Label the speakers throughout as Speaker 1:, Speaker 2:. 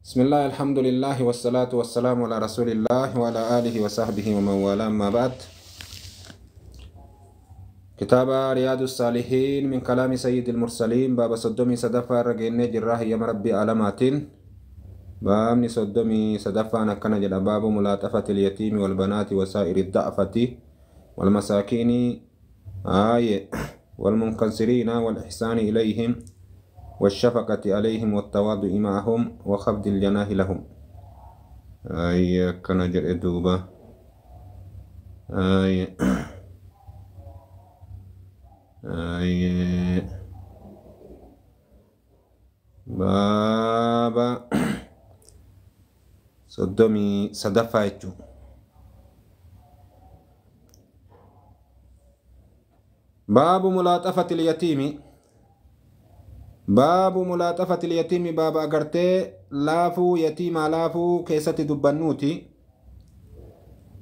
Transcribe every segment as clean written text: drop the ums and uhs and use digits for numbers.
Speaker 1: بسم الله، الحمد لله، والصلاة والسلام على رسول الله وعلى آله وصحبه ومن والاه، أما بعد. كتاب رياض الصالحين من كلام سيد المرسلين، باب 33 رجعني جراه يا ربي علاماتين. بابني 33 نكنا جل باب ملاطفة اليتيم والبنات وسائر الضعفة والمساكين آية والمنكسرين والإحسان إليهم والشفقة عليهم والتواضع معهم وخفض الجناح لهم. آية كان جل دوبا آية آية بابا 33 jechuun. باب ملاطفة اليتيم، باب ملاطفة اليتيم، باب agartee laafuu yatiimaa laafuu keessatti dubbannuuti.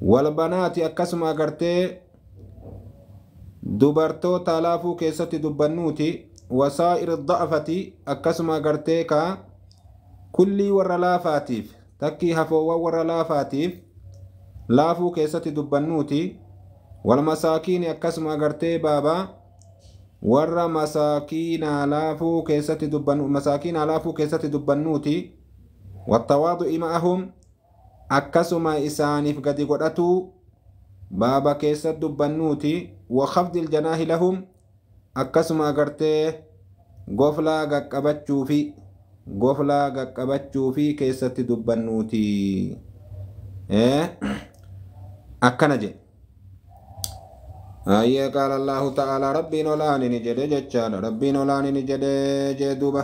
Speaker 1: والبنات akkasuma agartee dubartoota laafuu keessatti dubbannuuti. وسائر الضعفة akkasuma agartee ka kullii warra laafaatiif takkii hafoowwan warra laafaatiif laafuu keessatti dubbannuuti. والمساكين akkasuma agartee baaba warra masaakiinaa laafuu keessatti dubbannu masaakiinaa laafuu keessatti dubbannuuti. والتواضع معهم akkasuma isaaniif gadi godhatuu baaba keessatti dubbannuuti. وخفض الجناح لهم akkasuma agartee goflaa qaqqabachuu fi goflaa qaqqabachuu fi keessatti dubbannuuti. Akkana jedhe. Ayyee قال الله تعالى rabbiin olaani ni jedhe jechaadha. Rabbiin olaani ni jedhe jee duuba.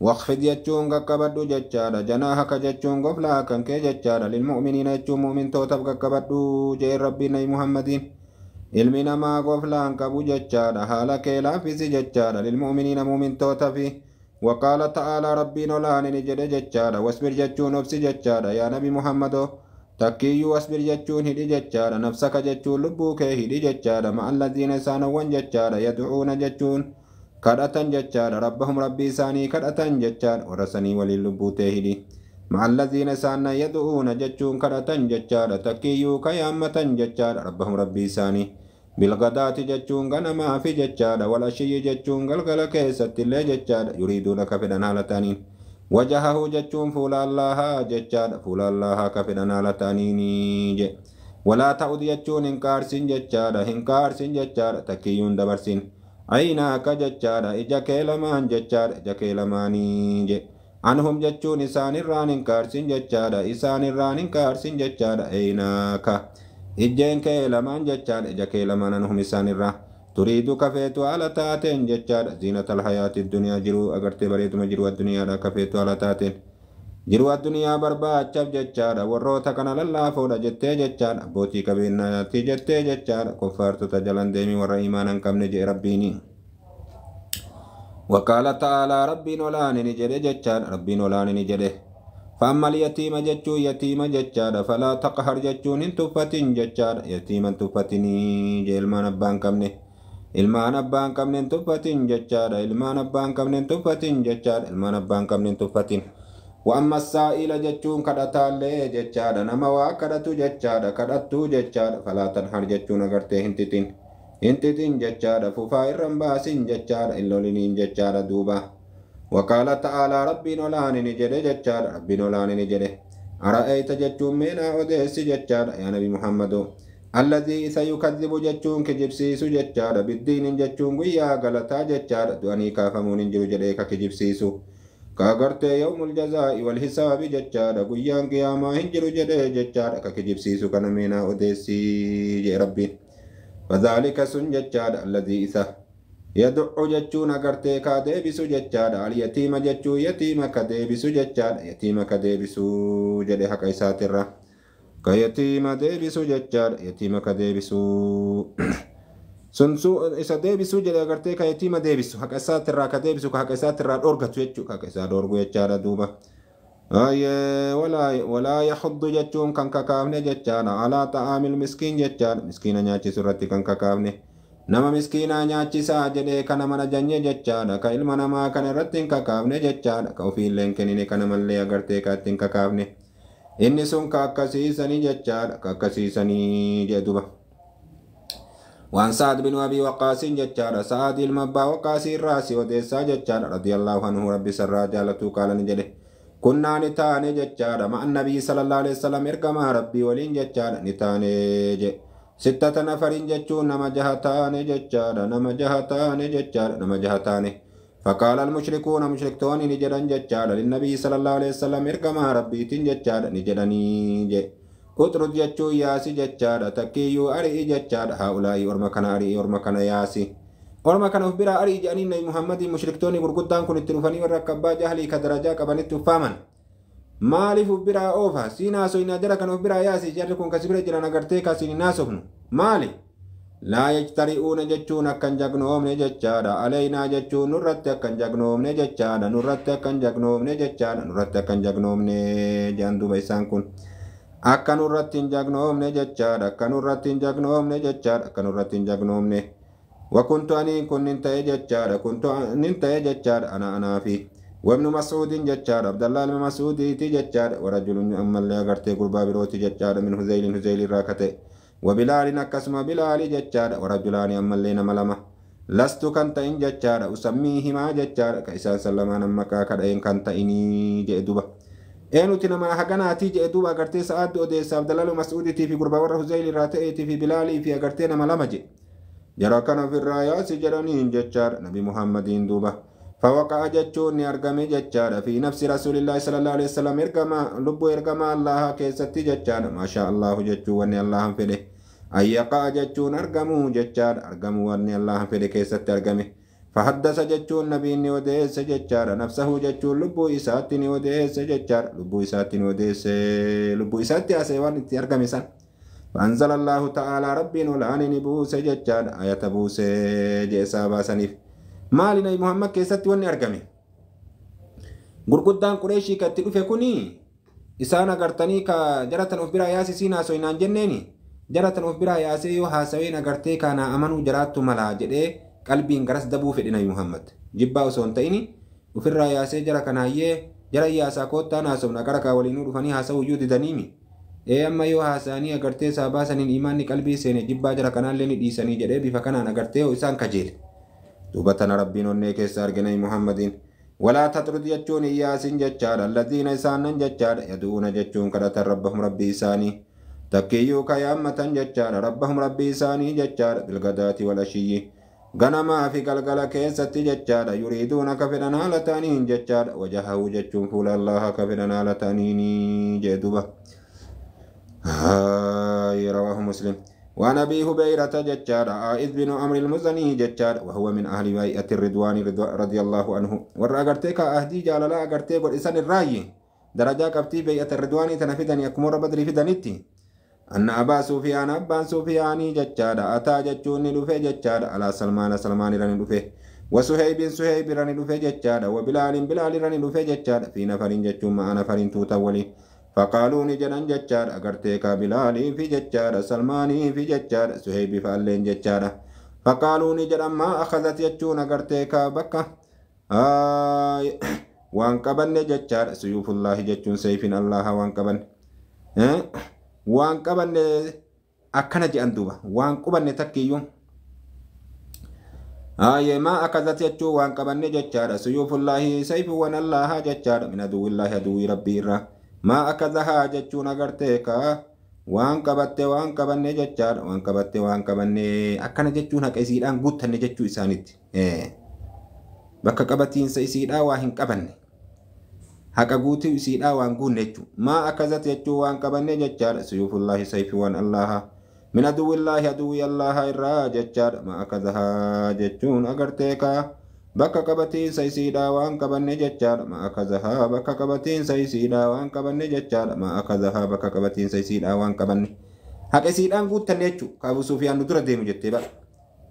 Speaker 1: واخفض jechuun qaqqabadhu jechaadha. جناحك jechuun goflaa kan kee jechaadha. للمؤمنين jechuun mu'mintootaaf qaqqabadhu jee rabbiin nabi Muhammadiin. Ilmi namaa goflaan qabu jechaadha. Haala kee laaffisi jechaadha. للمؤمنين mu'mintootaaf. وقال تعالى rabbiin olaani ni jedhe jechaadha. واصبر jechuun obsi jechaadha. Yaa nabi Muhammadoo takkiyyuu واصبر jechuun hidhi jechaadha. نفسك jechuun lubbuu kee hidhi jechaadha. مع الذين isaanowwan jechaadha. يدعون jechuun kadhatan jechaadha. ربهم rabbii isaanii kadhatan jechaadha. Warra sanii waliin lubbuu tee hidhi. مع الذين isaana يدعون jechuun kadhatan jechaadha. Takkiyyuu ka yaammatan jechaadha. ربهم rabbii isaanii. بالغداة jechuun ganamaa fi jechaadha. والعشي jechuun galgala keessatti illee jechaadha. يريدون ka fedhan haala ta'aniin. وجهه jechuun fuula Allaahaa jechaadha. Fuula Allaahaa ka fedhan haala ta'aniini je. ولا تعد jechuun hin qaarsin jechaadha. Hin qaarsin jechaadha. Takkiyyuu hin dabarsin. عيناك jechaadha. Ija kee lamaan jechaadha. Ija kee lamaanii je. عنهم jechuun isaanirraan hin qaarsin jechaadha. Isaanirraan hin qaarsin jechaadha. عيناك ijjeen kee lamaan jechaadha. Ija kee lamaan عنهم isaanirraa. تريد ka feetu haala taateen jechaadha. زينة الحياة الدنيا jiruu agartee bareeduma jiruu addunyaadha ka feetu haala taateen. Jiruu addunyaa barbaachaaf jechaadha. Warroota kana lallaafoodha jettee jechaadha. Abbootii qabeenyaati jettee jechaadha. Koffaartota jalan deemii warra imaana hin qabne jee rabbiini. وقال تعالى rabbiin olaani ni jedhe jechaadha. Rabbiin olaani ni jedhe. فأما اليتيم jechuun yatiima jechaadha. فلا تقهر jechuun hin tuffatin jechaadha. Yatiima hin tuffatinii jee ilmaan abbaa hin qabne. Ilmaan abbaa hin qabne hin tuffatin jechaadha. Ilmaan abbaa hin qabne hin tuffatin jechaadha. Ilmaan abbaa hin qabne hin tuffatin. وأما السائل jechuun kadhataallee jechaadha. Nama waa kadhatu jechaadha. Kadhattuu jechaadha. فلا تنهر jechuun agartee hin xixin. Hin xixin jechaadha. Fufaa irra hin baasin jechaadha. Hin loliniin jechaadha duuba. وقال تعالى rabbiin olaani ni jedhe jechaadha. Rabbiin olaani ni jedhe. أرأيت jechuun meenaa odeessi jechaadha. Yaa nabi Muhammadoo. الذي isa يكذب jechuun kijibsiisu jechaadha. بالدين jechuun guyyaa galataa jechaadha. Du'anii kaafamuun hin jiru jedhee ka kijibsiisu. Ka agartee يوم الجزاء والحساب jechaadha. Guyyaan qiyaamaa hin jiru jedhee jechaadha. Ka kijibsiisu kana meenaa odeessii jee rabbiin. فذلك sun jechaadha. الذي isa يدع jechuun agartee ka deebisu jechaadha. اليتيم jechuun yatiima ka deebisu jechaadha. Yatiima ka deebisu jedhe haqa isaatirra. Ka yatiima deebisu jechaadha. Yatiima ka deebisu. Sun isa deebisuu jedhe agartee ka yatiima deebisu. Haqa isaatirraa ka deebisu ka haqa isaatirraa dhorgatu jechuudha. Haqa isaa dhorgu jechaadha duuba. ولا يحض jechuun kan kakaafne jechaadha. على طعام المسكين jechaadha. Miskiina nyaachisu irratti kan kakaafne. Nama miskiinaa nyaachisaa jedhee kana mana janye jechaadha. Ka ilma namaa kana irratti hin kakaafne jechaadha. Ka ofiillee hin kennine kana mallee agartee ka itti hin kakaafne. Inni sun ka akkasiisanii jechaadha. Ka akkasiisanii jedhe duba. Waan Sa'ad bin Abii Waqqaasiin jechaadha. Sa'ad ilma abbaa Waqqaasii irraa si odeessaa jechaadha. Radiyallahu anhu rabbi sarraa jaalatuu qaalani jedhe. Kunnaa ni taane jechaadha. Ma'an nabiyyi sallallahu alaihi wasallam ergamaa rabbii waliin jechaadha. Ni taane jedhe. Sittata nafarin jechuun nama jaha taane jechaadha. Nama jaha taane jechaadha. Nama jaha taane. Faqaala almushrikuuna mushriktoonni ni jedhan jechaadha. Linnabiyyi sallallahu alaihi wasallam ergamaa rabbiitiin jechaadha. Ni jedhanii jedhe. Uxrud jechuun yaasi jechaadha. Takkiyyuu ari'i jechaadha. Haa'ulaa'ii orma kana ari'i orma kana yaasi. Orma kana of biraa ari'i jedhanii Nabi Muhammadii mushriktoonni gurguddaan kun itti dhufanii warra akka abbaa jahlii ka darajaa qabanitti uffaaman. Maaliif of biraa oofa? Siin haasoyna jara kan of biraa yaasi jarri kun kasi bira jiran agartee kasiin hin haasofnu. Maali? Laa yajtari'uuna jechuun akka hin jagnoomne jechaadha. Aleynaa jechuun nurratti akka hin jagnoomne jechaadha. Nurratti akka hin jagnoomne jechaadha. Nurratti akka hin jagnoomne jedhan duuba isaan kun. Akka nurratti hin jagnoomne jechaadha. Akka nurratti hin jagnoomne jechaadha. Akka nurratti hin jagnoomne. Wakuntu aniin kun nin ta'e jechaadha. Kuntu nin ta'e jechaadha. Ana anaafi. Wabnu Mas'uudin jechaadha. Abdallaa ilma Mas'uudiiti jechaadha. Warajulun ammallee agartee gurbaa birooti jechaadha. Min Huzeylin Huzeyl irraa ka ta'e. Wabilaalin akkasuma Bilaali jechaadha. Warajulaani ammallee nama lama. Lastu kan ta'in jechaadha. Usammii himaa jechaadha. Ka isaan sallamaan maqaa kadha'een kan ta'inii jedhe duba. Eenuti nama haganaatii jedhe duuba agartee sa'aaddu odeessa Abdallaa ilma Mas'uudiitii fi gurbaa warra Huzeyl irraa ta'eetii fi Bilaalii fi agartee nama lama jedhe. Jara kana ofirraa yaasi jedhaniin jechaadha. Nabi Muhammadiin duuba. Fawaqa'a jechuun ni argame jechaadha. Fi nafsi Rasuulillaahi sallallahu alaihi wasallam ergama lubbuu ergama Allaha keessatti jechaadha. Maashaa Allahu jechuun wanni Allahan fedhe. Ayyaqa'a jechuun argamuu jechaadha. Argamuu wanni Allahan fedhe keessatti argame. Fahaddasa jechuun nabiin ni odeesse jechaadha. Nafsahu jechuun lubbuu isaatti ni odeesse jechaadha. Lubbuu isaatti ni odeesse. Lubbuu isaatti haasa'e waan itti argame san. فأنزل الله تعالى ربي ولعن نبوس ججاد آية بوس جيسا باسنيف maali Nabi Muhammad keessatti wanni argame gurguddaan Qureeshii katti dhufe kuni isaan agartanii ka jaratan of biraa yaasisiin haasoinaan jenneeni jaratan of biraa yaasee yoo haasaween agartee kana amanuu jaraattu malaa jedhee qalbiin garas dabuu fedhe Nabi Muhammad jibbaa osoo hin ta'ini ofirraa yaasee jara kanaayyee jara yaasaa koottaan haasofna gara kaa waliinuu dhufanii haasa'uu iyyuu didaniimi. Ee amma yoo haasa'anii agartee saabaa saniin imaanni qalbii seene jibbaa jara kanaallee ni dhiisanii jedhee bifa kanaan agartee yoo isaan kajeele. Duuba tana rabbiin onnee keessa argina Muhammadiin. Walaa taxrud jechuun iyyaasin jechaadha. Alladiina isaanan jechaadha. Yadu'uuna jechuun kadhatan rabbahum rabbii isaanii. Takkiyyuu ka yaammatan jechaadha. Rabbahum rabbii isaanii jechaadha. Bilgadaati wal ashiyyi. Ganamaa fi galgala keessatti jechaadha. Yuriiduuna ka fedhan haala ta'aniin jechaadha. Wajahahu jechuun fuula Allaha ka fedhan haala ta'aniini jee duuba. رواه مسلم. وعن أبي هبيرة ججار عائذ بن عمرو المزني ججار وهو من أهل بيعة الرضوان رضي الله عنه. ور أغرتك أهدي جاللا أغرتك والإنسان الرأي درجة كبتي بيعة الرضوان تنفذني أكمر بدري في دنيتي. أن أبا سفيان أبا سفيان ججار أتى ججون لفي ججار على سلمان سلمان رن لفي وسهيب سهيب رن لفي ججار وبلال بلال رن لفي ججار في نفر ججون مع نفر توتولي. فقالوا نجدن ججار أغرتك بلالي في ججار سلماني في ججار سهيب فالين ججار. فقالوا نجدن ما أخذت ججون أغرتك بكة وانقبن ججار سيوف الله ججون سيف الله وانقبن وانقبن أكنا جأندوبة وانقبن تكيون ما أخذت ججون وانقبن ججار سيوف الله سيف ون الله ججار من عدو الله عدو ربي الرّ ما أكذها جتشون أغرتك وان قبت وان قبن جتشار وان قبت وان قبن أكن جتشون هك إسيران قوتن جتشو إسانيت بك قبتين سيسيرا واهن قبن هك قوتي إسيرا وان قون جتشو ما أكذت جتشو وان قبن جتشار سيوف الله سيف وان الله من عدو الله عدو الله إرا جتشار ما أكذها جتشون أغرتك Bakka qabatiinsa isiidhaa waan qabanne jechaadha. Ma akazahaa bakka qabatiinsa isiidhaa waan qabanne jechaadha. Ma akazahaa bakka qabatiinsa isiidhaa waan qabanne. Haqa isiidhaan guuttanne jechuudha. Ka Abu Sufyaan nu dura deemu jettee bara.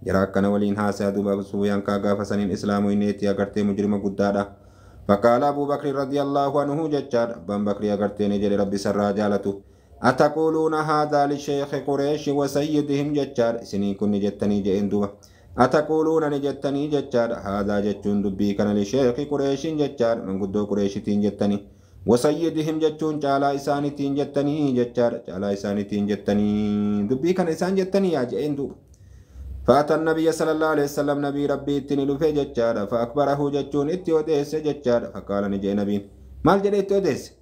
Speaker 1: Jara akkana waliin haasaa duuba Abu Sufyaan kaa gaafa saniin islaamu inneetti agartee mujrima guddaadha. Faqaala Abu Bakri radiyallahu anhu jechaadha. Abbaan Bakrii agartee ni jedhe rabbi sarraa jaalatu. أتقولون هذا لشيخ قريش وسيدهم جتشار إسني كن جتني جئن دوبا أتقولون نجتني جتشار هذا جتشون دبي كان لشيخ قريش جتشار من قدو قريش تين جتني وسيدهم جتشون جالا إساني تين جتني جتشار جالا إساني تين جتني دبي كان إسان جتني يا جئن دوبا فأتى النبي صلى الله عليه وسلم نبي ربي اتني لفي جتشار فأكبره جتشون اتيوديس جتشار فقال نجي نبي مال جري اتيوديس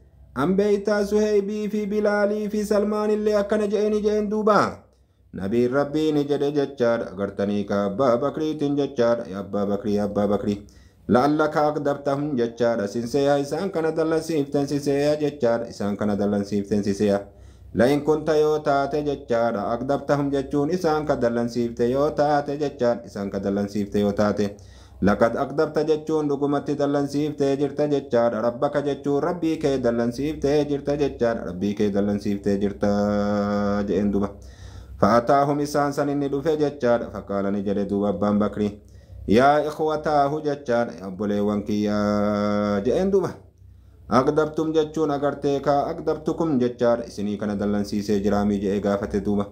Speaker 1: أم بيتا سهيبي في بلالي في سلمان اللي أكن جئني جئن دوبا نبي ربي نجد جتشار أغرتني كأبا بكري تنجتشار يا أبا بكري يا أبا بكري لعلك أقدرتهم جتشار سنسيا إسان كان دلن سيفتن سيسيا جتشار إسان كان دلن سيفتن سيسيا لئن كنت يوتات جتشار أقدرتهم جتشون إسان كدلن سيفت يوتات جتشار إسان كدلن سيفت يوتات لقد أقدرت جتشون رقمت دلن سيفت جرت جتشار ربك جتشون ربي كي دلن سيفت جرت جتشار ربي كي دلن سيفت جرت جئن دوبا فأتاهم إسان سنين دفه جتشار فقال نجد دوبا بان بكري يا إخوتاه جتشار يا أبولي وانكي يا جئن دوبا أقدرتم جتشون أغرتيكا أقدرتكم جتشار إسني كان دلن سيسي جرامي جئ غافة دوبا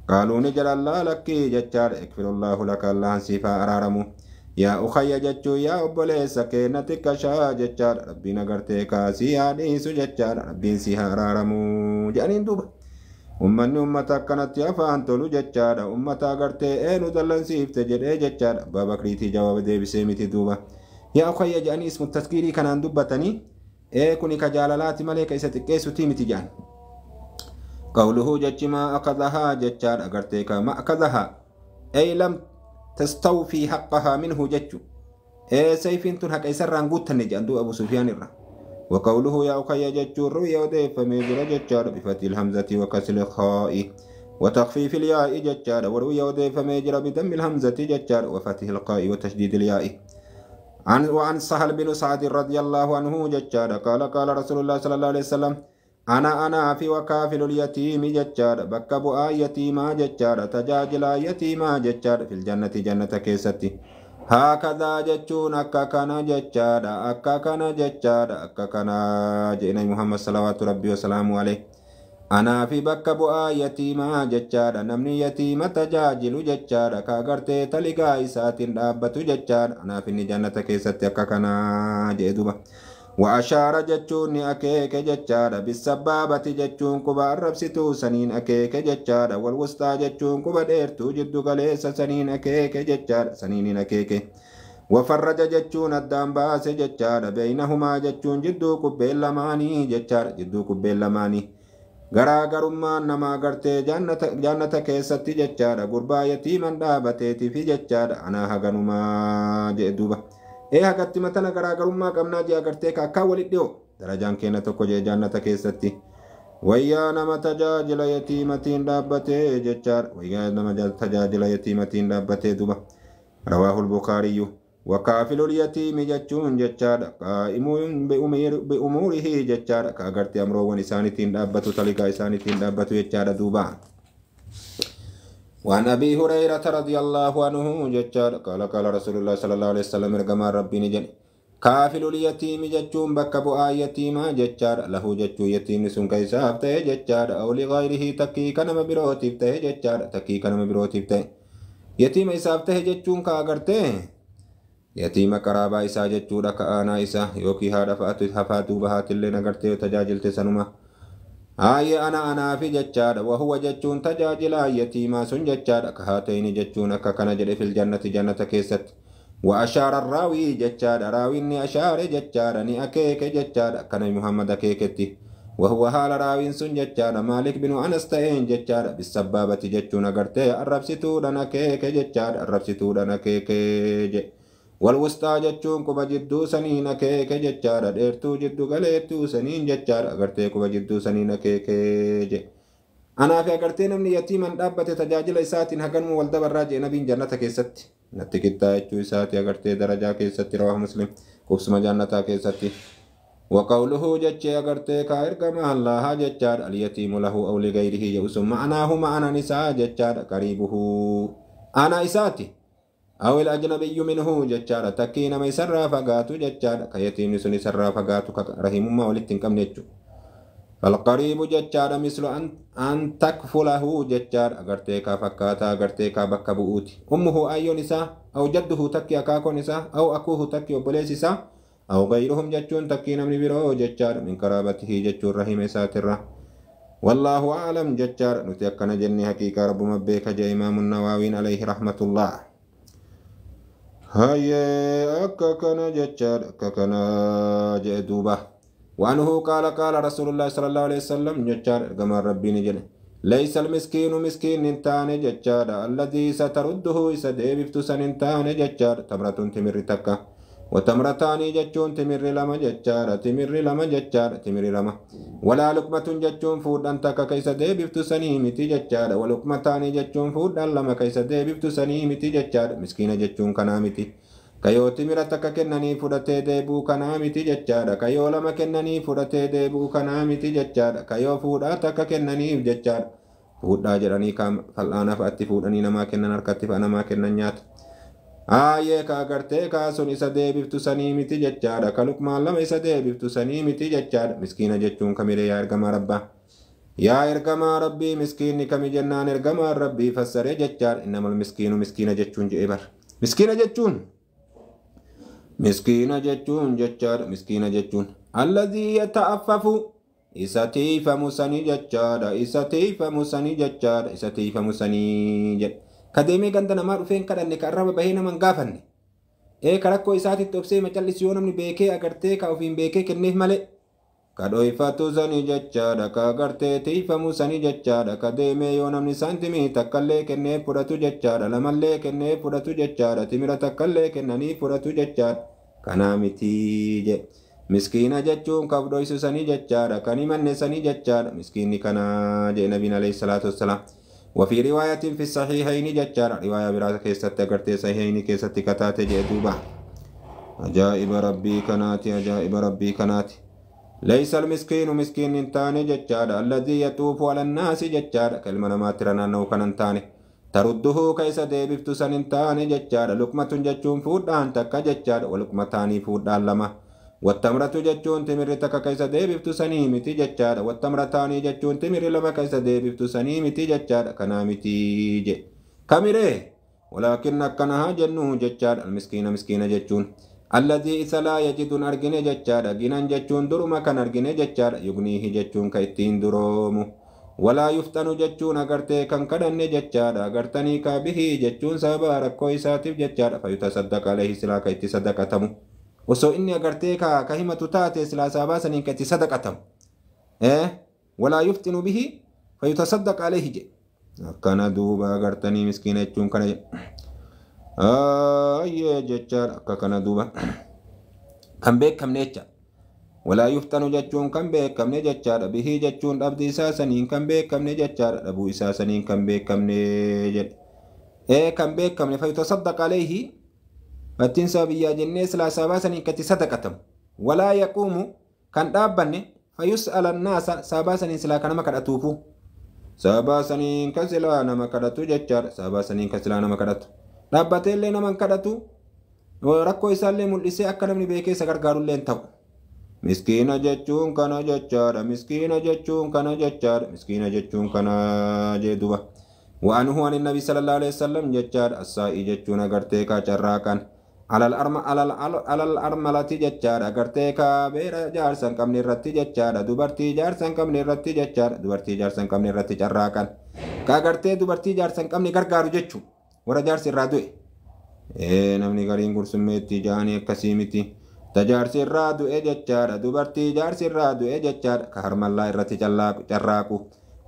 Speaker 1: قالوا نجل الله لك جتشار اكفر الله لك الله سيفا أرارمو يا أخي جتشو يا أبولي سكينتك شا جتشار ربي نغرتيكا سيها ديسو جتشار ربي سيها أرارمو جانين دوبا Ummanni ummata akkanatti afaan tolu jechaadha. Ummata agartee eenu dallansiifte jedhee jechaadha. Abbaa Bakriitii jawaaba deebisee miti duuba. Yaa ukhayya jedhanii ismu taskiirii kanaan dubbatanii ee kuni ka jaalalaati malee ka isa xiqqeessutii miti jedhan. Qawluhuu jechi maa akadahaa jechaadha agartee ka ma akadahaa ey lam tastawfii haqqahaa minhu jechu. Ee sayfiin tun haqa isarraan guuttanne jedhan duuba Abu Sufyaan irra. وقوله يا أخي جتشور روي وديف ميجر جتشار بفتح الهمزة وكسر الخاء وتخفيف الياء جتشار وروي وديف ميجر بدم الهمزة جتشار وفتح القاء وتشديد الياء. وعن سهل بن سعد رضي الله عنه جتشار قال قال رسول الله صلى الله عليه وسلم أنا في وكافل اليتيم جتشار بكبؤ يتيما جتشار تجاجلا يتيما جتشار في الجنة جنة كيستي. هكذا جتشون أكا كان جتشارا أكا كان جتشارا أكا كان جئنا محمد صلوات ربي وسلامه عليه. أنا في بك بؤا يتيما جتشارا نمني يتيمة تجاجل جتشارا كاغرتي تلقى إسات دابة جتشارا أنا في الجنة كيست أكا كان جئدوبا. وأشار جتشون أكيك جتشارا بالسبابة جتشون كبا الربستو سنين أكيك جتشارا والوسطى جتشون كبا ديرتو جدو قليس سنين أكيك جتشارا سنين أكيك. وفرج جتشون الدام باس جتشارا بينهما جتشون جدو كبيل لماني جتشارا جدو كبيل لماني. Garaagarummaan namaa gartee jannata keessatti jechaadha gurbaa yatiiman dhaabateeti fi jechaadha anaa haganumaa jedhe duuba. Ee hagatti matana garaagarummaa qabnaa jee agartee ka akkaan walit dhiyoo darajaan keenya tokko jee jannata keessatti. Wayyaa nama tajaajila yatiimatiin dhaabbatee jechaadha. Wayyaa nama tajaajila yatiimatiin dhaabbatee duuba. Rawaahul Bukaariyyu. Wakaafilul yatiimi jechuun jechaadha. Qaa'imuun bi'umuurihi jechaadha. Ka agartee amroowwan isaaniitiin dhaabbatu taligaa isaaniitiin dhaabbatu jechaadha duuba. وعن أبي هريرة رضي الله عنه جتشار قال قال رسول الله صلى الله عليه وسلم رقم ربي نجن كافل اليتيم جتشون بك بؤا يتيما جتشار له جتشو يتيم سن كيساف تي جتشار أو لغيره تكي كنم بروتيف تي جتشار تكي كنم بروتيف تي يتيم إساف تي جتشون كاغرتي يتيم قرابا إسا جتشو لك آنا إسا يوكي هذا فأتو بهات اللي نغرتي وتجاجلت سنما آي أنا في جتشار وهو جتشون تجاجلا يتيما سن جتشار كهاتين جتشون كان جل في الجنة جنة كيست. وأشار الراوي جتشار راوي أشار جتشار ني أكيك جتشار كان محمد أكيكتي وهو حال راوي سن جتشار مالك بن أنس تين جتشار بالسبابة جتشون أغرتي الربستو دنا كيك جتشار الربستو دنا كيك والوسطى جتشون كوبا جدو سنين كيك جتشار ديرتو جدو غليتو سنين جتشار أغرتي كوبا جدو سنين كيك جي أنا في أغرتي نمني يتيما دابة تجاجل إساتين هغنمو والدبر راجع نبين جنة كيست نتكتا يتشو إساتي أغرتي درجة كيست رواه مسلم قبسم جنة كيست. وقوله جتشي أغرتي كائر كما الله جتشار اليتيم له أو لغيره يؤسم معناه معنى نساء جتشار قريبه أنا إساتي أو الأجنبي منه جتشار تكين ما يسرى فقاتو جتشار كيتيم سن يسرى فقاتو رحيم ما ولتن كم نجو. Falqariibu jechaadha mislu an takfulahu jechaadha agartee kaa fakkaataa agartee kaa bakka bu'uuti. Ummuhu ayyoon isaa aw jadduhu takki akaakoon isaa aw akuuhu takki obboleessi isaa aw gayruhum jechuun takkii namni biroo jechaadha min qaraabatihi jechuun rahima isaatirra. Wallaahu a'lam jechaadha nuti akkana jennee haqiiqaa rabbuma beeka jee imaamu Nawaawiin alayhi rahmatullah. Hayyee akka kana jechaadha akka kana jee duuba. وأنه قال قال رسول الله صلى الله عليه وسلم جتار كما ربي نجل ليس المسكين مسكين انتان جتار الذي سترده إسديبفت سننتان جتار تمرة تمر تكا وتمرتان جتون تمر لما جتار تمر لما جتار تمر لما ولا لقمة جتون فودان تكا كيس ديبفت سنيمتي جتار ولقمتان جتون فودان لما كيس ديبفت سنيمتي جتار مسكين جتون كنامتي Kayoo timira takka kennanii fudhatee deebuu kanaa miti jechaadha. Kayoo lama kennanii fudhatee deebuu kanaa miti jechaadha. Kayoo fuudhaa takka kennaniif jechaadha. Fuudhaa jedhanii fal'aana fa'aatti fuudhanii namaa kennan harkatti fa'a namaa kennan nyaata. Aayee ka agartee kaasuun isa deebiftu sanii miti jechaadha. Ka luqmaan lama isa deebiftu sanii miti jechaadha. Miskiina jechuun kamiree yaa ergamaa rabbaa. Yaa ergamaa rabbii miskiinni kami jennaan ergamaan rabbii fassaree jechaadha. Innamal miskiinu miskiina jechuun je'e bara. Miskiina jechuun. Miskiina jechuun jechaadha. Miskiina jechuun alladhii yata'affafu isa tiifamu sanii jechaadha. Isa tiifamu sanii jechaadha. Isa tiifamu sanii jedha. Ka deemee ganda namaa dhufee hin kadhanne ka arraba bahee nama hin gaafanne. Ka rakkoo isaatitti obsee macallisu yoo namni beekee agartee ka ofiin beekee kenneef malee. Ka dhoyfatu sanii jechaadha. Ka agartee tiifamu sanii jechaadha. Ka deemee yoo namni saantimii takkallee kennee fudhatu jechaadha. Lamallee kennee fudhatu jechaadha. Timira takkallee kennanii fudhatu jechaadha. Kanaa miti jedhe. Miskiina jechuun kan dhoysu sanii jechaadha. Kan himanne sanii jechaadha. Miskiinni kanaa jedhe nabiin alayhi salaatu wassalaam. وفي رواية في الصحيحين جتار رواية براس كيست أغرتي صحيحين كيست كتاتي جدوبا عجائب ربي كناتي عجائب ربي كناتي ليس المسكين مسكين انتاني جتار الذي يطوف على الناس جتار كلمة ما ترنا نو كننتاني ترده كيس ديبفت سننتاني جتار لقمة جتون فودان تكا جتار ولقمتاني فودان لما والتمرة جتون تمر تكا كيس ديبفت سنيمتي جتار والتمرتاني جتون تمر لما كيس ديبفت سنيمتي جتار كنامتي جي كاميري ولكن كنها جنو جتار المسكين مسكين جتون الذي إذا لا يجد أرجن جتار جنان جتون درما كان أرجن جتار يغنيه جتون كيتين درومو ولا يفتن جتون أغرتي كان كدن جتار أغرتني كبه جتون سبا ركو إساتف جتار فيتصدق عليه سلا كيتي صدقتمو osoo inni agartee ka himatu taate silaa sabaa saniin ka itti sadaqatamu. Walaa yuftinu bihi fayutasaddaq alayhi jedhe. Akkana duuba agartanii miskiina jechuun kana jedhe. Ayyee jechaadha akka kana duuba. Kan beekamne jecha. Walaa yuftanu jechuun kan beekamne jechaadha. Bihii jechuun dhabdi isaa saniin kan beekamne jechaadha. Dhabuu isaa saniin kan beekamne jedhe. Kan beekamne fayutasaddaq alayhi Fattiinsaa biyyaa jennee silaa sabaa saniin katti sadaqatamu. Walaa yaquumu kan dhaabbanne fayus'ala naasa sabaa saniin silaa kan nama kadhatuufu. Sabaa saniin kan silaa nama kadhatu jechaadha. Sabaa saniin kan silaa nama kadhatu. Dhaabbatee illee nama hin kadhatu. Rakkoo isaallee mul'isee akka namni beekee isa gargaarullee hin ta'u. Miskiina jechuun kana jechaadha. Miskiina jechuun kana jechaadha. Miskiina jechuun kana jee duba. وأنه عن النبي صلى الله عليه وسلم جتشار السائي جتشون أغرتي كا على الأرملة جتشار أغرتي كا بير جارسن كم نرتي جتشار دبرتي جارسن كم نرتي جتشار دبرتي جارسن كم نرتي جراكن كا دبرتي جارسن كم نغرغارو جتشو ورا جارس الرادوي namni gariin gursummeetti jaanii akkasii miti. Tajaarsi irraa du'e jechaadha. Dubartii jaarsi irraa du'e jechaadha. Ka harmallaa irratti carraaqu.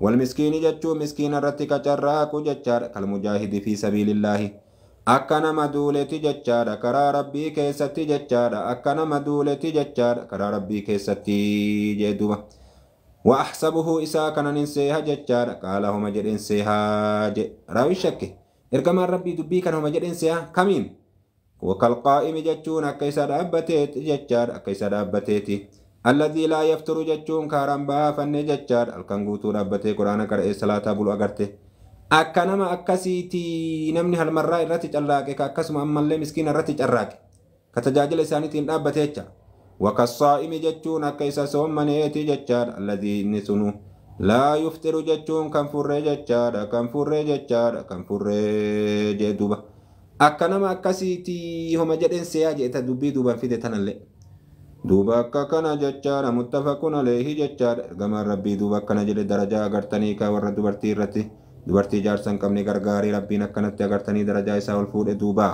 Speaker 1: Wal miskiini jechuun miskiina irratti ka carraaqu jechaadha. Kal mujaahidi fi sabiilillaahi. Akka nama duuleti jechaadha. Karaa rabbii keessatti jechaadha. Akka nama duuleti jechaadha. Karaa rabbii keessatti jee duuba. Wa ahsabuhu isaa kanan hin seeha jechaadha. Qaala homa jedheen seehaa je. Raawwi shakke. Ergamaan rabbii dubbii kana homa jedheen seeha kamiin? Wakalqaa'imi jechuun akka isa dhaabbateeti jechaadha. Akka isa dhaabbateeti. Alladhii laa yafturu jechuun kaaraan baafanne jechaadha. Halkan guutuu dhaabbatee quraana qara'ee salaataa bulu agarte. Akka nama akkasiiti namni halmarraa irratti carraaqe ka akkasuma ammallee miskiina irratti carraaqe. Ka tajaajila isaaniitiin dhaabbate jecha. Wakassaa'imi jechuun akka isa soommaneeti jechaadha. Alladii inni sunu laa yuftiru jechuun kan furree jechaadha. Kan furree jechaadha. Kan furree jee duuba. Akka nama akkasiitii homa jedhen seeyaa jeeta dubbii duuban fide tanallee. Duuba akka kana jechaadha. Muttafaqun aleehi jechaadha. Ergamaan rabbii duuba akkana jedhe darajaa agartanii kaa warra dubartii irratti dubartii jaarsa hin qabne gargaarii rabbiin akkanatti agartanii darajaa isaa ol fuudhe duuba.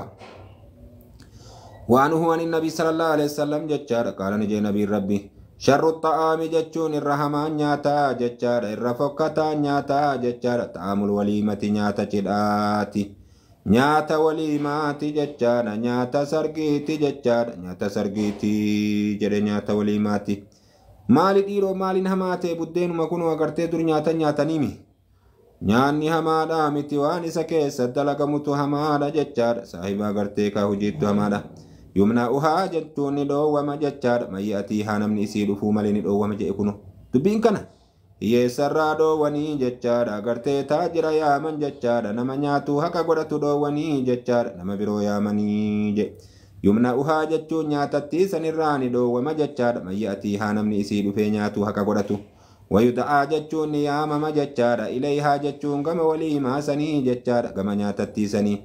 Speaker 1: وعنه عن النبي صلى الله عليه وسلم جتشار قال نجي نبي ربي شر الطعام جتشون الرحمن نياتا جتشار الرفقتا نياتا جتشار طعام الوليمة نياتا جداتي نياتا وليماتي جتشار نياتا سرقيتي جتشار نياتا سرقيتي جري نياتا وليماتي مالي ديرو مالي نهماتي بدين مكونو أغرتي در نياتا نياتا نيمي nyaanni hamaadha miti waan isa keessa dalagamutu hamaadha jechaadha saahiba agartee kaa hojiittu hamaadha yumna'uhaa jechuun ni dhoowwama jechaadha mayyi haa namni isii dhufuu malee ni dhoowwama jedhe kuno dubbiin kana hiyyeessarraa dhoowwanii jechaadha agartee taajira yaaman jechaadha nama nyaatuu haqa godhatu dhoowwanii jechaadha nama biroo yaamanii jedhe yumna'uhaa jechuun nyaatattii sanirraa ni dhoowwama jechaadha mayyi haa namni isii dhufee nyaatuu haqa godhatu. ويدعى جتشون يامما جتشارا إليها جتشون كما وليما سني جتشارا كما نياتتي سني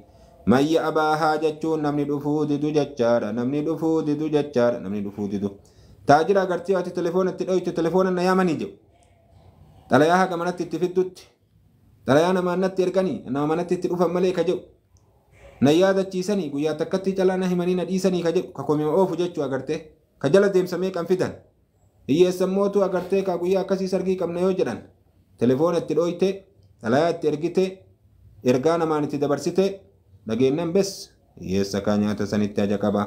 Speaker 1: مي أباها جتشون نمني دفو ددو جتشارا نمني دفو ددو جتشارا نمني دفو ددو تاجرا غرتي واتي تليفون تدوي تليفون نيامني جو تلاياها كما نتي تفدوت تلايانا ما نتي إركني أنا ما نتي تدوفا ملي كجو نيادة سني قويا تكتي جلانا هماني نديسني كجو ككومي أوفو جتشو أغرتي كجلا ديم سميك أنفدان hiyyeessammootu agartee kaa guyyaa akkasii sargii qabna yoo jedhan telefoona itti dhooyte xalayaa itti ergite ergaa namaan itti dabarsite dhageennan bes hiyyeessa kaa nyaata sanitti haja qaba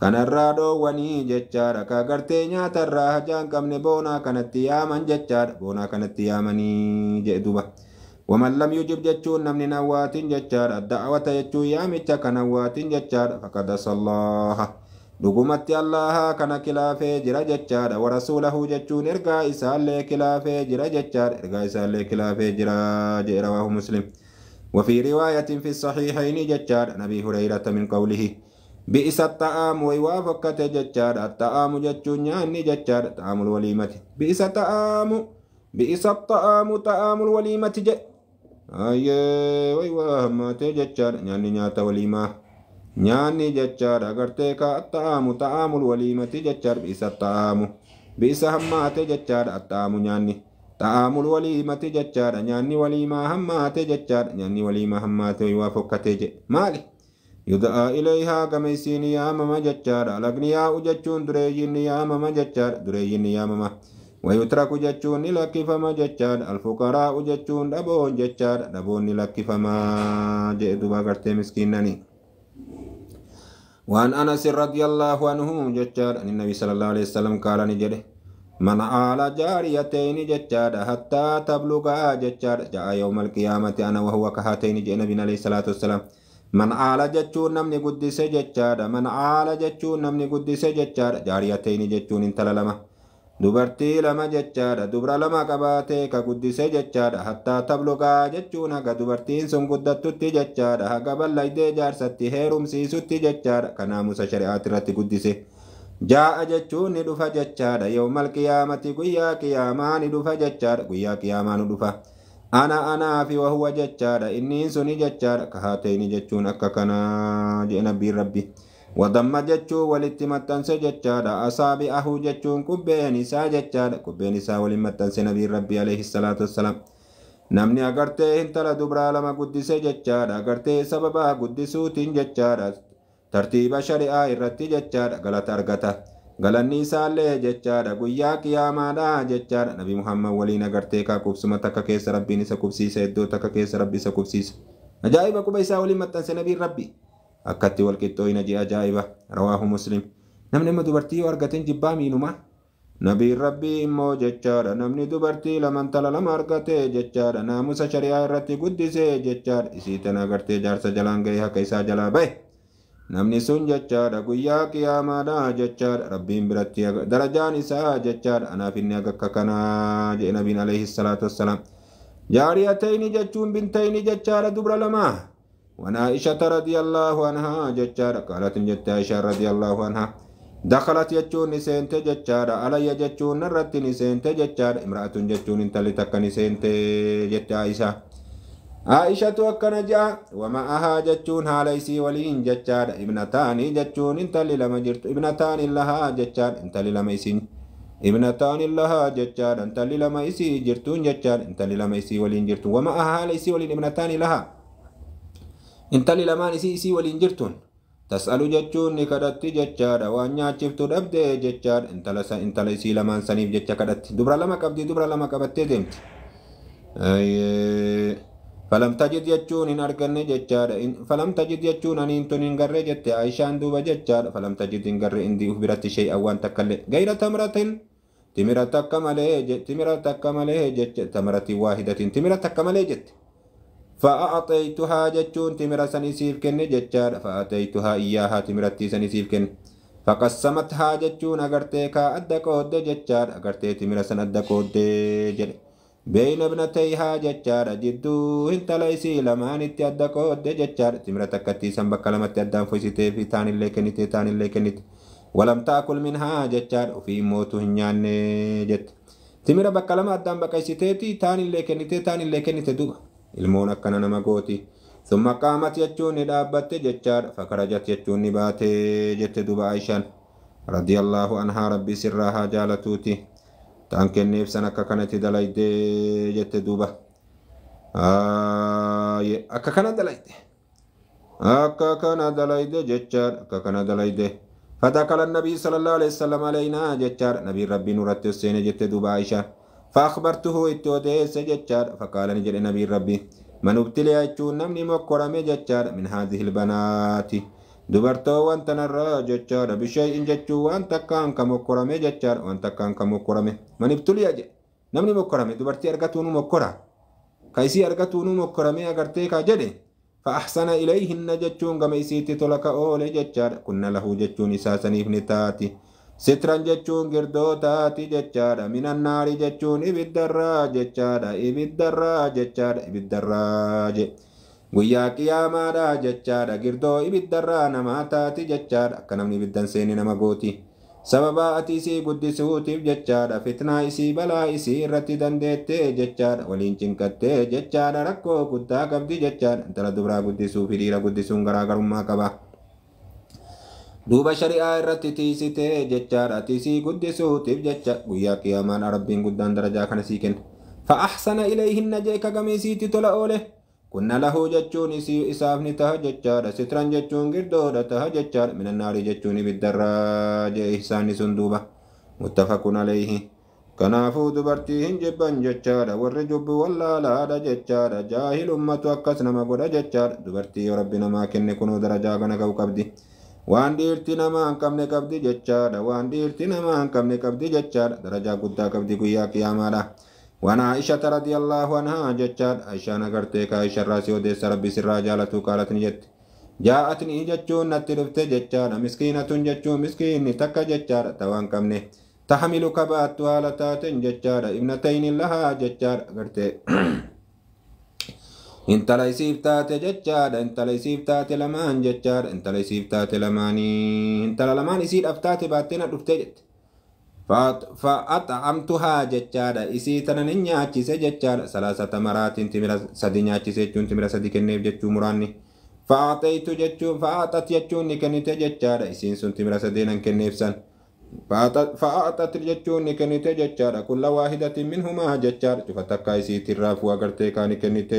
Speaker 1: kanarraa dhoowwanii jechaadha kaa gartee nyaatarraa hajaa hin qabne boonaa kanatti yaaman jechaadha boonaa kanatti yaamanii jedhe duuba waman lam yujib jechuun namni nawwaatin jechaadha da'awata jechuun yaamicha kan hawwaatin jechaadha faqad asallaha dhugumatti allaha kana kilaafee jira jechaadha warasuulahu jechuun ergaa isaallee kilaafee jira jechaadha ergaa isaallee kilaafee jira jedhe rawaahu muslim وفي رواية في الصحيحين ججار نبي هريرة من قوله بئس الطعام ويوافقت ججار الطعام ججون يعني ججار طعام الوليمة بئس الطعام بئس الطعام طعام الوليمة ج أيه ويوافقت ججار يعني نيات وليمة nyaanni jechaadha agartee ka axxa'aamu xa'aamul waliimati jechaadha bi'isa xa'aamu bi'isa hammaate jechaadha axxa'aamu nyaanni xa'aamul waliimati jechaadha nyaanni waliimaa hammaate jechaadha nyaanni waliimaa hammaate waa fokkatee jedhe maali yuda'aa ilayhaa gama isiin yaamama jechaadha alagniyaa'u jechuun dureeyyiin ni yaamama jechaadha dureeyyiin ni yaamama wayutraku jechuun ni lakkifama jechaadha alfuqaraa'u jechuun dhaboon jechaadha dhaboon ni lakkifamaa jedhe duuba agartee miskiinnanii وعن أنس رضي الله عنه جتار أن النبي صلى الله عليه وسلم قال نجده من آل جاريتين جتار حتى تبلغا جتار جاء يوم القيامة أنا وهو كهاتين جاء نبينا عليه الصلاة والسلام من آل جتشون نمني قدس جتار من آل جتشون نمني قدس جتار جاريتين جتشون انت لما dubartii lama jechaadha dubra lama qabaatee ka guddise jechaadha hattaa tabluqaa jechuun haga dubartiin sun guddattutti jechaadha haga bal'aydee jaarsatti heerumsiisutti jechaadha kanaamusa shari'aati irratti guddise jaa'a jechuun ni dhufa jechaadha yoomal qiyaamati guyyaa qiyaamaa ni dhufa jechaadha guyyaa qiyaamaa ni dhufa ana anaa fi wahuwa jechaadha inniin suni jechaadha kahaateyni jechuun akka kanaa jedhe nabbiin rabbi wadamma jechuun walitti maxxanse jechaadha asaabi'ahu jechuun qubbeen isaa jechaadha qubbeen isaa waliin maxxanse nabiin rabbii alayhi salaatu wassalaam namni agartee intala dubraa lama guddise jechaadha agartee sababaa guddisuutiin jechaadha tartiiba shari'aa irratti jechaadha galata argata galanni isaallee jechaadha guyyaa qiyaamaadha jechaadha nabi muhammad waliin agartee kaa qubsuma takka keessa rabbiin isa qubsiisa iddoo takka keessa rabbi isa qubsiisa ajaa'iba quba isaa waliin maxxanse nabiin rabbii akkatti walqixxooyina jee ajaa'iba rawaahu muslim namni amma dubartii yoo argateen jibbaa miinuma nabiin rabbii immoo jechaadha namni dubartii lama intala lama argate jechaadha naamusa shari'aa irratti guddisee jechaadha isii tana agartee jaarsa jalaan ga'e haqa isaa jalaa ba'e namni sun jechaadha guyyaa qiyaamaadha jechaadha rabbiin biratti darajaan isaa jechaadha anaaf inni akka kanaa jedhe nabiin alayhi salaatu wassalaam jaariyatayni jechuun bintayni jechaadha dubra lamaa وعن عائشة رضي الله عنها جتار قالت جت عائشة رضي الله عنها Dakalat jechuun ni seente jechaadha. Alayya jechuun narratti ni seente jechaadha. Imra'atun jechuun intalli takka ni seente jette Aishaa. Aishatu akkana ja'a. Wama'ahaa jechuun haala isii waliin jechaadha. Ibnataanii jechuun intalli lama jirtu. Ibnataani lahaa jechaadha. Intalli lama isiin. Ibnataani lahaa jechaadha. Intalli lama isii jirtuun jechaadha. Intalli lama isii waliin jirtu. Wama'ahaa haala isii waliin ibnataani lahaa. Intalli lamaan isii waliin jirtuun. Tas'alu jechuun ni kadhatti jechaadha. Waan nyaachiftu dhabdee jechaadha. Intala isii lamaan saniif jecha kadhatti. Dubra lama qabdi, dubra lama qabattee deemti. Falam tajid jechuun hin arganne jechaadha. Falam tajid jechuun aniin tun hin garree jette Aishaan duuba jechaadha. Falam tajid hin garree indi uf biratti shay'an waan takkallee. Gayra tamratin timira takka malee timira takka malee jecha tamratin waahidatin timira takka malee jette. فأعطيتها جتون تمرة سنسيف كن جتشار فأعطيتها إياها تمرتي سنسيف كن فقسمتها جتون أغرتيكا أدكود جتشار أغرتي تمرة سن أدكود جل بين ابنتيها جتشار جدو انت ليسي لمان أدكود جتشار تمرة تكتي سن بكلمة أدام فوسيتي في تاني اللي كنتي تاني اللي كنت ولم تأكل منها جتشار وفي موت هنيان جت تمرة بكلمة أدام بكيسيتي تاني اللي كنتي تاني اللي كنتي دوبا ilmoon akkana nama gooti. Summa qaamat jechuun ni dhaabbatte jechaadha. Fakarajat jechuun ni baate jette duba Aishaan. Radiyallaahu anhaa rabbi sirraa haa jaalatuuti. Ta'an kenneef san akka kanatti dalaydee jette duba. Akka kana dalayde. Akka kana dalayde jechaadha. Akka kana dalayde. فدخل النبي صلى الله عليه وسلم علينا جتشار نبي ربي نورت السينة جت دوبا عائشة فأخبرته اتوديس جتشار فقال نجل نبي ربي من ابتلي أجون نمني مكرم جتشار من هذه البنات دبرتو وانت نرى جتشار بشيء جتشو وانت كان كمكرم جتشار وانت كان كمكرم من ابتلي أجي نمني مكرم دبرتي أرغتونو مكرا كيسي أرغتونو مكرم أغرتي كجدي فأحسن إليهن جتشون كما إسيتي تلك أولي جتشار كنا له جتشون إساسني ابن ستران جتشون قردو تاتي جتشارا من النار جتشون إبدرا جتشارا إبدرا جتشارا إبدرا guyyaa qiyaamaadha jechaadha. Girdoo ibiddarraa namaa taati jechaadha. Akka namni ibiddan seene nama gooti. Sababa ati isii guddisuutiif jechaadha. Fitnaa isii balaa isii irratti dandeettee jechaadha. Waliin cinqattee jechaadha. Rakkoo guddaa qabdi jechaadha. Intala dubraa guddisuu fi dhiira guddisuun garaagarummaa qaba. Duuba shari'aa irratti tiisitee jechaadha. Ati isii guddisuutiif jecha guyyaa qiyaamaan Rabbiin guddaan darajaa kana sii kenna. Fa'axsana ilayhinna jeeka gameesiitti tola oole. Kunna lahu jechuun isaaf ni taha jechaadha. Sitran jechuun girdoodha taha jechaadha. Minannaari jechuun ibiddarraa jee ihsaanni sun duuba. Muttafaqun alayhi. Kanaafuu dubartii hin jibban jechaadha. Warri jubbu wallaalaadha jechaadha. Jaahilummatu akkas nama godha jechaadha. Dubartii yoo rabbi namaa kenne kunoo darajaa kana ga'u qabdi. Waan dhiirti namaa hin qabne qabdi jechaadha. Waan dhiirti namaa hin qabne qabdi jechaadha. Darajaa guddaa qabdi guyyaa qiyaamaadha. وعن عائشة رضي الله عنها جتشاد عائشة نغرتك عائشة راسي وديس ربي سر جالتو قالت نجت جاءتني جتشون نترفت جتشاد مسكينة جتشون مسكين تك جتشاد توان كمنه تحمل كبات والتات جتشاد ابنتين لها جتشاد غرتي انت ليسيف تات جتشاد انت ليسيف تات لمان جتشاد انت ليسيف تات لماني انت لمان يسير افتات باتنا رفت فأطعمتها جتشادا إسي تنا نياتشيسه جتشادا ثلاثة مرات تمرة سدي نياتشيسه جتشون تمرة سدي كنيف جتشو مراني فأعطيت جتشو فأعطت جتشون نكنيت جتشادا إسين سن تمرة سدي نكنيف سن فأعطت جتشون نكنيت جتشادا كل واحدة منهما جتشادا فتكا إسي ترافو أغرتي كان كنيت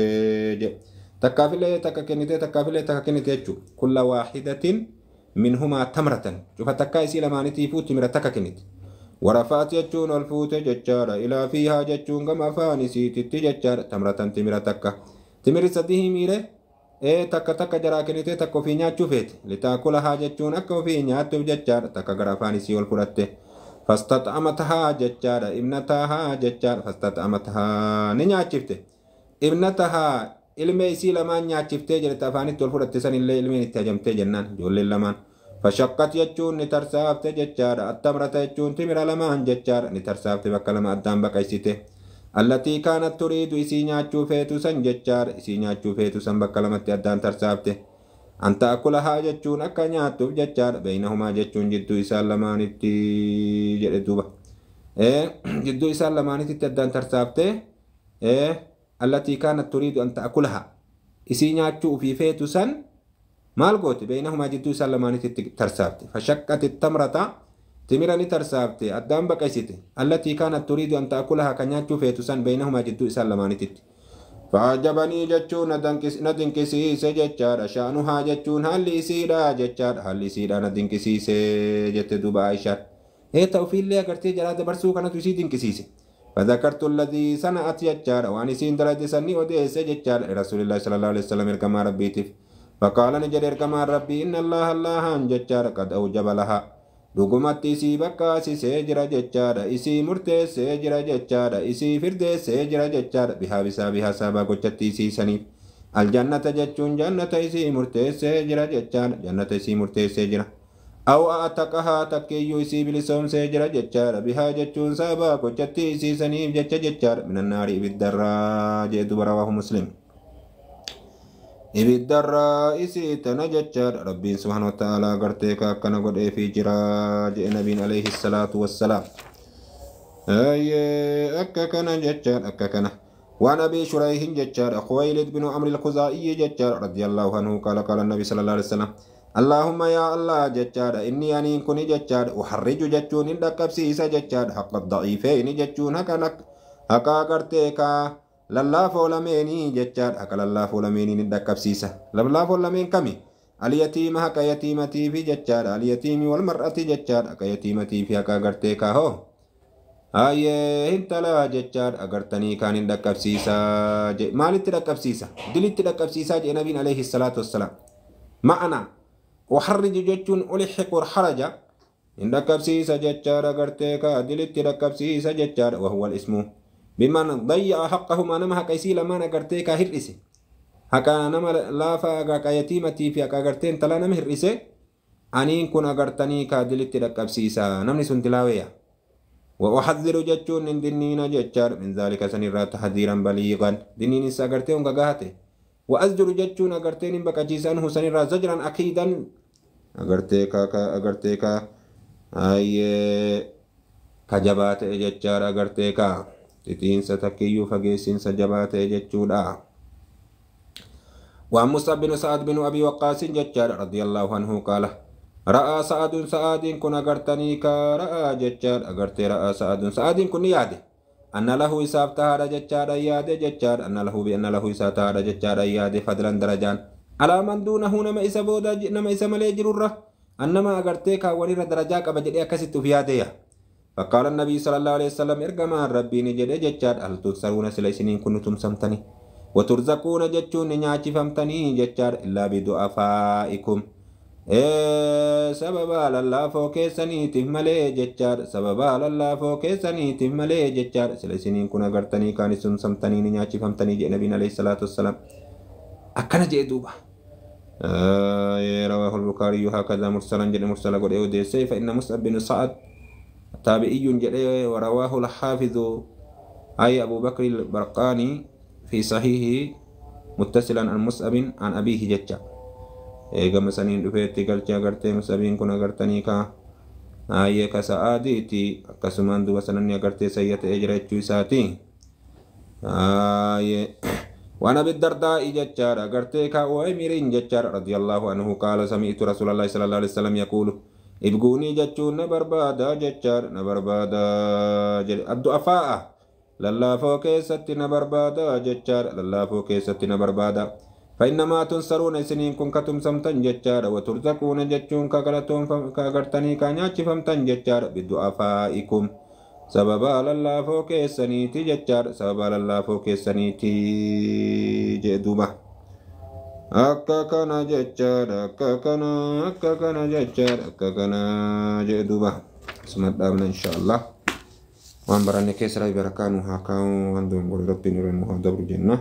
Speaker 1: تكافلة تكا كنيت تكافلة تكا كنيت جتشو كل واحدة منهما تمرة فتكا إسي لمانتي فو تمرة تكا كنيت ورفعت جتشون الفوت جتشارا إلى فيها جتشون كما فانسي تتي جتشارا تمرة تمرة تكا تمر سديه ميري إيه تكا تكا جرا كنيتي تكو في نياتشو فيت لتاكلها جتشون أكو في نياتشو جتشارا تكا جرا فانسي والفرته فاستطعمتها جتشارا ابنتها جتشارا فاستطعمتها نياتشفته ابنتها ilmee isii lamaan nyaachiftee jirti afaanitti ol fudhatte san illee ilmeen itti hajamtee jennaan ijoolleen lamaan fashaqqat jechuun ni tarsaafte jechaadha attamrata jechuun timira lamaan jechaadha ni tarsaafte bakka lama addaan baqaysite allatii kaanat turiidu isii nyaachuu feetu san jechaadha isii nyaachuu feetu san bakka lamatti addaan tarsaafte An ta'akulahaa jechuun akka nyaattuuf jechaadha. Beeynahumaa jechuun jidduu isaan lamaanitti jedhe duuba. Jidduu isaan lamaanitti addaan tarsaaftee allatii kaanat turiidu an ta'akulahaa isii nyaachuu ufii feetu san maal goote beeynahumaa jidduu isaan lamaanitti tarsaafte. Fashaqqati tamrata timira ni tarsaafte addaan baqaysite allatii kaanat turiidu an ta'akulahaa kan nyaachuu feetu san beeynahumaa jidduu isaan lamaanitti. Faajabanii jechuun na dinqisiise jechaadha. Shaanuhaa jechuun haalli isiidha jechaadha. Haalli isiidha na dinqisiise jette duuba Aishaan. Eeta ofiillee agartee jalaa dabarsuu kanatu isii dinqisiise. فذكرت الذي صنعت يجار وان سين درجة سني وديس ججار رسول الله صلى الله عليه وسلم كما ربيتف فقال نجر كما ربي إن الله الله ججار قد أوجب لها dhugumatti isii bakkaasisee jira jechaadha isii murteessee jira jechaadha isii firdeessee jira jechaadha bihaa bisaa bihaa sabaa gochatti isii saniif aljannata jechuun jannata isii murteessee jira jechaadha jannata isii murteessee jira aw a'taqahaa takkiyyuu isii bilisoomsee jira jechaadha bihaa jechuun sabaa gochatti isii saniif jecha jechaadha minannaari ibiddarraa jee duba rawaahu muslim ibiddarraa isii tana jechaadha rabbiin subhaana wata'aalaa gartee ka akkana godheefii jira jee nabiin alayhi salaatu wassalaam akka kana jechaadha akka kana وعن أبي شريح ججار خويلد بن عمرو الخزاعي ججار رضي الله عنه قال قال النبي صلى الله عليه وسلم اللهم يا الله ججار إني أني كوني ججار أحرج ججون إن دقبسيس ججار حق الضعيفين ججون هكا هكا قرتيكا lallaafoo lameenii jechaadha haqa lallaafoo lameenii ni dhaqqabsiisa lallaafoo lameen kami alyatiima haqa yatiimatiifi jechaadha alyatiimi wal mar'ati jechaadha haqa yatiimatiifi haqa agartee kaahoo hayyee hintalaa jechaadha agartanii kaan hin dhaqqabsiisaa je maalitti dhaqqabsiisa dilitti dhaqqabsiisaa jee nabiin alayhi salaatu wassalaam ma'ana uharriju jechuun ulxiqu haraja hin dhaqqabsiisa jechaadha agartee kaa dilitti dhaqqabsiisa jechaadha wahuwa ismu biman dayya'a haqqahumaa nama haqa isii lamaan agartee kaa hir'ise haqa nama laafa haqa yatiimatii fi haqa agartee intalaa nama hir'ise aniin kun agartanii kaa dilitti dhaqqabsiisa namni sun dilaaweya وأحذر جتشون من دنينا جتشار من ذلك سنرى تحذيرا بليغا دنين سأغرتين غاته وأزجر جتشون أغرتين بكجيسان سنرى زجرا أكيدا أغرتيكا أغرتيكا أي كجبات جتشار أغرتيكا titiinsa takkiyyuu fageessiinsa jabaa ta'e jechuudha. وعن مصعب بن سعد بن أبي وقاص ججار رضي الله عنه قال رأى سعد سعد كن أغرتني كرأى ججار أغرتي رأى سعد سعد كن ياده أن له إساب تهار ججار ياده ججار أن له بأن له إساب تهار ججار ياده فضلا درجان على من دونه نما إسا بودا نما إسا ملي جرورة أنما أغرتي كاولي درجاك أبجد أكست في ياده فقال النبي صلى الله عليه وسلم إرجما ربي نجد ججار هل تنصرون سليسنين كنتم سمتني وترزقون جتشون نياتي فمتني ججار إلا بدعفائكم سببا لله فوكسني تهملي ججار سببا لله فوكسني تهملي ججار سليسنين كنا غرتني كان سمتني نياتي فمتني جئ نبينا عليه الصلاة والسلام أكنا جئ دوبا رواه البخاري هكذا مرسلا جل مرسلا قد أوديسي فإن مصعب بن سعد تابعي جلي ورواه الحافظ أي أبو بكر البرقاني في صحيحه متصلا عن مصعب عن أبيه ججا إيغا مسانين دفيتي قلتي أغرتي مصعبين كن أغرتني كا أي كسعاديتي كسمان دو سنن أغرتي سيئة إجريتشو ساتي أي وأنا بالدرداء ججار أغرتي كا وإميرين ججار رضي الله عنه قال سمعت رسول الله صلى الله عليه وسلم يقول ibguunii jechuun na barbaada jechaadha na barbaada jedhe addu'afaa'a lallaafoo keessatti na barbaada jechaadha lallaafoo keessatti na barbaada فإنما تنصرون isiniin kun katumsamtan jechaadha وترزقون jechuun ka agartanii ka nyaachifamtan jechaadha bidu'afaa'ikum sababa lallaafoo keessaniiti jechaadha sababa lallaafoo keessaniiti jee duuba akka kana jechaadha akka kana akka kana jechaadha akka kana jee duuba isuma dhaabna insha allah waan baranne keessa rabbi barakaa nu haa kaa'u waan dongore rabbiin irra nu haa dabru jenna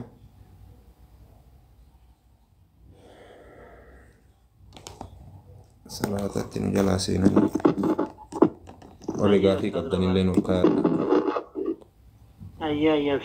Speaker 1: salaatatti nu jalaa seenanii warri gaafii qabdanillee nu kaa'adha.
Speaker 2: Ayyaa ayyaa.